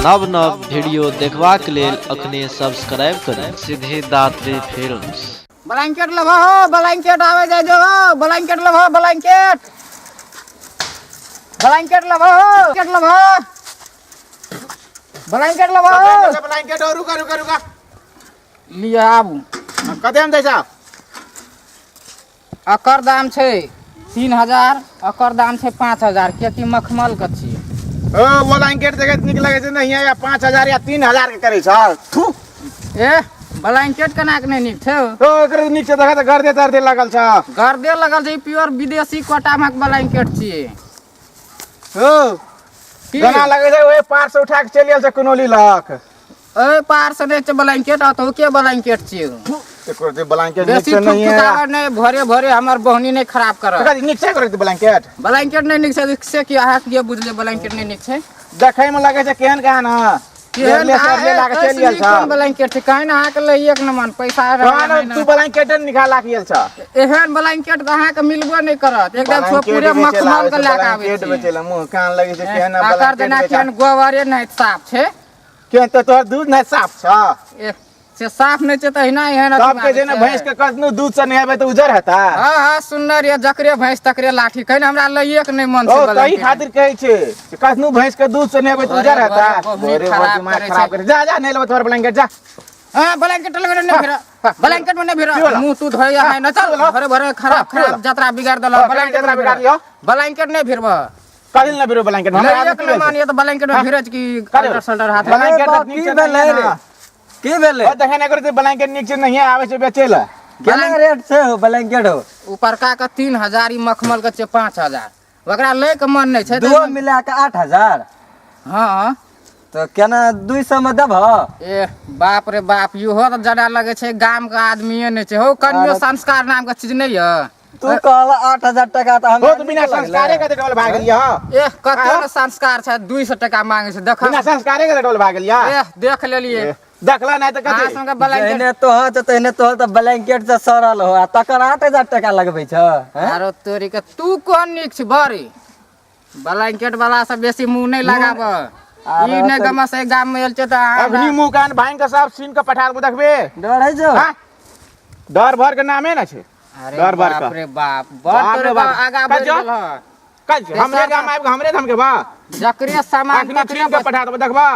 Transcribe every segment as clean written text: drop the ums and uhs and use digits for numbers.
नव नव वीडियो देखबाक लेल अखने सब्सक्राइब करू सिद्धिदात्री फिल्म्स। ब्लैंकेट लेबो हो, ब्लैंकेट आवे जाय जो हो, ब्लैंकेट लेबो, ब्लैंकेट ब्लैंकेट लेबो हो, ब्लैंकेट लेबो, ब्लैंकेट लेबो हो। ब्लैंकेट और रुका रुका रुका। लिअ आबू। कते में दै छ? एकर दाम छै 3000, एकर दाम छै 5000, कियाकि मखमल के छियै। ओ ब्लैंकेट देखैत नीक लगै छै नहीं या 5000 या 3000 के करै छ थू। ए ब्लैंकेट केना के नहि नीक छै? ओ एकर नीक छै, देखा त गर्दे तर्दे लगल छ। गर्दे लगल छै, प्योर विदेशी कोटा महक ब्लैंकेट छियै। ओ की? जेना लगै छै ओहि पार से उठा के चलि गेल छै कुनौली लग। एहि पार से नहि छै ब्लैंकेट, ओतहुके ब्लैंकेट छियै। एकर जे ब्लैंकेट नीक बेसी छै नहीं है। थुकथुकाबै नहि, भोरे भोरे हमर बहनी नहि खराब करत। एकर नीक छै एकर ब्लैंकेट? ब्लैंकेट नहि नीक छै से की अहाँ के बुझलियै ब्लैंकेट नहि नीक छै? देखै में लगै छै केहन केहन हँ। केहन ले ले लाके चलि गेल छ। कोन ब्लैंकेट छै कहीं ना अहाँके लइए के न मन पैसा रहल तहन नहि तू ने। ब्लैंकेट निकाल के गेल छ। एहन ब्लैंकेट तऽ अहाँके मिलबो नहि करत एकदम छो पूरे मखमल के लए के आबै ब्लैंकेट छी। बेचै ला मुंह कान लगै छै केहन एकर ब्लैंकेट जेना बेचै। केहन गोबरे नहि साफ छै। केहन तऽ तोहर दूध नहि साफ छ। ए, से साफ नहि छै तऽ एहिना एहन अथी सबके जे ने आबै छै। भैंस के कतनो दूध से नहेबै तऽ उजर हेता। हाँ हाँ सुनर ये जकरे भैंस तकरे लाठी कहीं हमरा लइए के नहि मन ओ छै तही ब्लैंकेट। खातिर कहै छै जे कतनो भैंस के दूध से नहेबै तऽ उजर हेता। भोरे भोरे भोर खराब दिमाग करै खराब छै। करै जा जा नहि लेबै तोहर ब्लैंकेट जा। हाँ ब्लैंकेट लगेने नहि भिड़ा, ब्लैंकेट में नहीं भिड़ा, की होला? मुंह तू धोए है न चल भरे भरे खराब हाँ, की खराब होला? जतरा बिगाड़ देलक। हाँ, ब्लैंकेट जतरा में बिगाड़ भिड़ा। लियो। ब्लैंकेट नहीं भिड़ब। कहिल ना भिड़ो ब्लैंकेट हमरा हमरा एक न मानिए तऽ ब्लैंकेट में भिड़ै छै कि करे। अल्टर सल्टर हाथ में। ब्लैंकेट बाप, नीक की से भेलै नहीं है रे? ना। की भेलै? ओ देखे नहि करै छै ब्लैंकेट नीक से नहीं आबै छै बेचै लए। केना रेट छै हो ब्लैंकेट हो? उपरका के 3000, ई मखमल के छै 5000, ओकरा लै के मन नहि छै तऽ- दुओ मिला के 8000। हाँ। तऽ केना 200 में देबह? ए बाप रे बाप, इहो तऽ जरा लगै छै गाम के आदमीये नहि छै हौ, कनियो संस्कार नाम के चीज नहि यऽ। तू कहला 8000 टका तऽ हमरा हो तऽ बिना संस्कारे के डोल भाग गेलियै हँ। एह कते ने संस्कार छै, 200 टका मांगे छै देख। बिना संस्कारे के डोल भाग गेलियै। एह देख लेलियै। देखला नहि तऽ अहाँ कथी सबके ब्लैंकेट जहने तोहर छै तहने तोहर तऽ ब्लैंकेट से सड़ल हो आ तकर 8000 टका लगबै छ हैं? आरो तोरी के तू कोन नीक छी बड़ी ब्लैंकेट वाला से बेसी मुंह नहीं लगाब। ई नहि गमस एहि गाम में आयल छै तऽ अहाँ अखनी मुंह कान भांग के सब सीन के पठा देबो देखबे। डर है जो? हाँ? डर भर के नामे ना छै। अरे डर भर बाप के। रे बाप, बड़ बाप तोरे रे बाप। आगा बढ़ि कजो? गेल हँ। कल हमरे गाम आबि के हमरे धमके बा। जकरे सामान अखनी तकरे छीन के पठा देबो देखबा।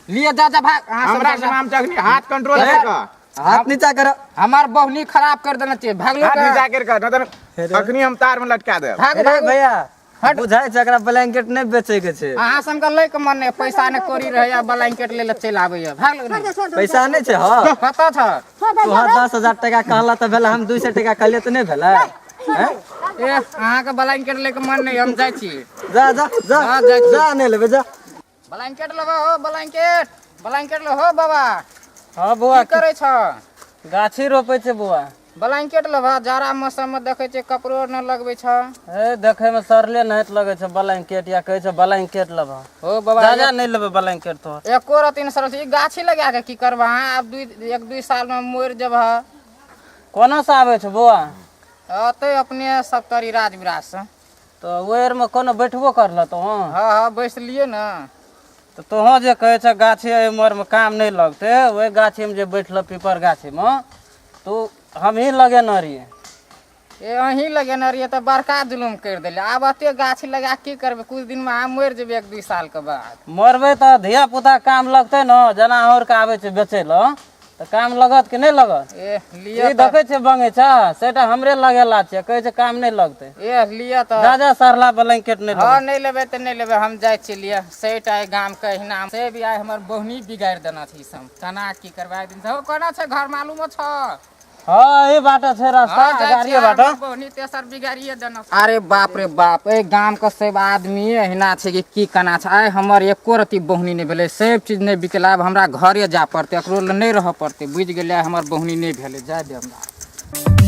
लिए जा जा भाग अहाँ सब हमरा जा जा। सामान से अखनी हाथ कंट्रोल है का। हाथ नीचा कर। हमार बहुनी खराब कर देने छियै, भागलो हाथ के। नीचा कर के, नहीं तऽ अखनी हम तार में लटका देब। भागू, अरे भागू। भैया हट। बुझाइ छै एकरा ब्लैंकेट नहि बेचै के छै। अहाँ सबके लै के मन नहि, पैसा नहि कौड़ी रहैया, ब्लैंकेट लै लए चलि आबैया। भाग लग नहि। पैसा नहि छै हँ। कतऽ छ? तोहर 10,000 टका कहला तऽ भेलै, हम 200 टका कहलियै तऽ नहि भेलै हैं? ए अहाँके ब्लैंकेट लै के मन नहि, हम जाइ छी। जा जा जा। हाँ, जाइ छी। जा नहि लेबै जा। ब्लैंकेट लेबो हो, ब्लैंकेट ब्लैंकेट ले हो बाबा। हाँ बौआ। की करै छ? गाछी रोपै छै बौआ। ब्लैंकेट लेबह, जाड़ा मौसम में देखै छियै कपड़ो न लगबै छ। हे देखै में सरले नाहित लगै छै ब्लैंकेट, या कहै छै ब्लैंकेट लेबह। हो बाबा। जा जा नहि लेबै ब्लैंकेट तोहर। एको रत्ती नहि सरल छै। ई गाछी लगा के की करबह अहाँ? आब दुइ एक दुइ साल में मरि जेबह। कोना से आबै छै बौआ? अतै अपने सब तरी राज बिराज से। तऽ ओहि आरमे कोनो बैठबो करल तोहँ? हाँ हाँ बैसलियै ने। तऽ तोहँ जे कहै छ गाछी एहि उमरमे काम नहि लगतै, ओहि गाछीमे जे बैठल पीपर गाछीमे तऽ हमही लगेने रहियै। ए अहीं लगेने रहियै तऽ बड़का जुलुम करि देलियै। आब एते गाछी लगा की करबै? कुछ दिनमे अहाँ मरि जेबै एक दुइ सालके बाद। मरबै तऽ धिया पुता काम लगतै ने, जेना अहाँ आरके आबै छै बेचै लए तऽ काम लगत कि नहि लगत? ए लिअ। ई देखै छियै बगीचा सेटा हमरे लगेला छै, कहै छै काम नहि लगतै। ए लिअ तऽ। जा जा सरला ब्लैंकेट नहि हाँ लेबै। नहि लेबै तऽ नहि लेबै, हम जाइ छी। लिअ सेठ आइ गामके अहिना से भी आइ हमर बहुनी बिगाड़ि देना छै ई सब, केना की करबै आइ दिन से। हौ कोना छै घर मालूमो छ? हाँ एहि बाटे छै रास्ता। हाँ, जाइ गाड़िए छियै, बाटे। हमर बहुनी तेसर बिगाड़िए देना। अरे बाप रे बाप, एहि गामके सब आदमी अहिना छै कि की केना छै। आइ हमर एको रत्ती बहुनी नहि भेलै, सब चीज नहि बिकेलै, आब हमरा घरे जाय पड़तै, एकरो लए नहि रहऽ पड़तै। बुझि गेलै हमर बहुनी नहि भेलै, जाय दे हमरा।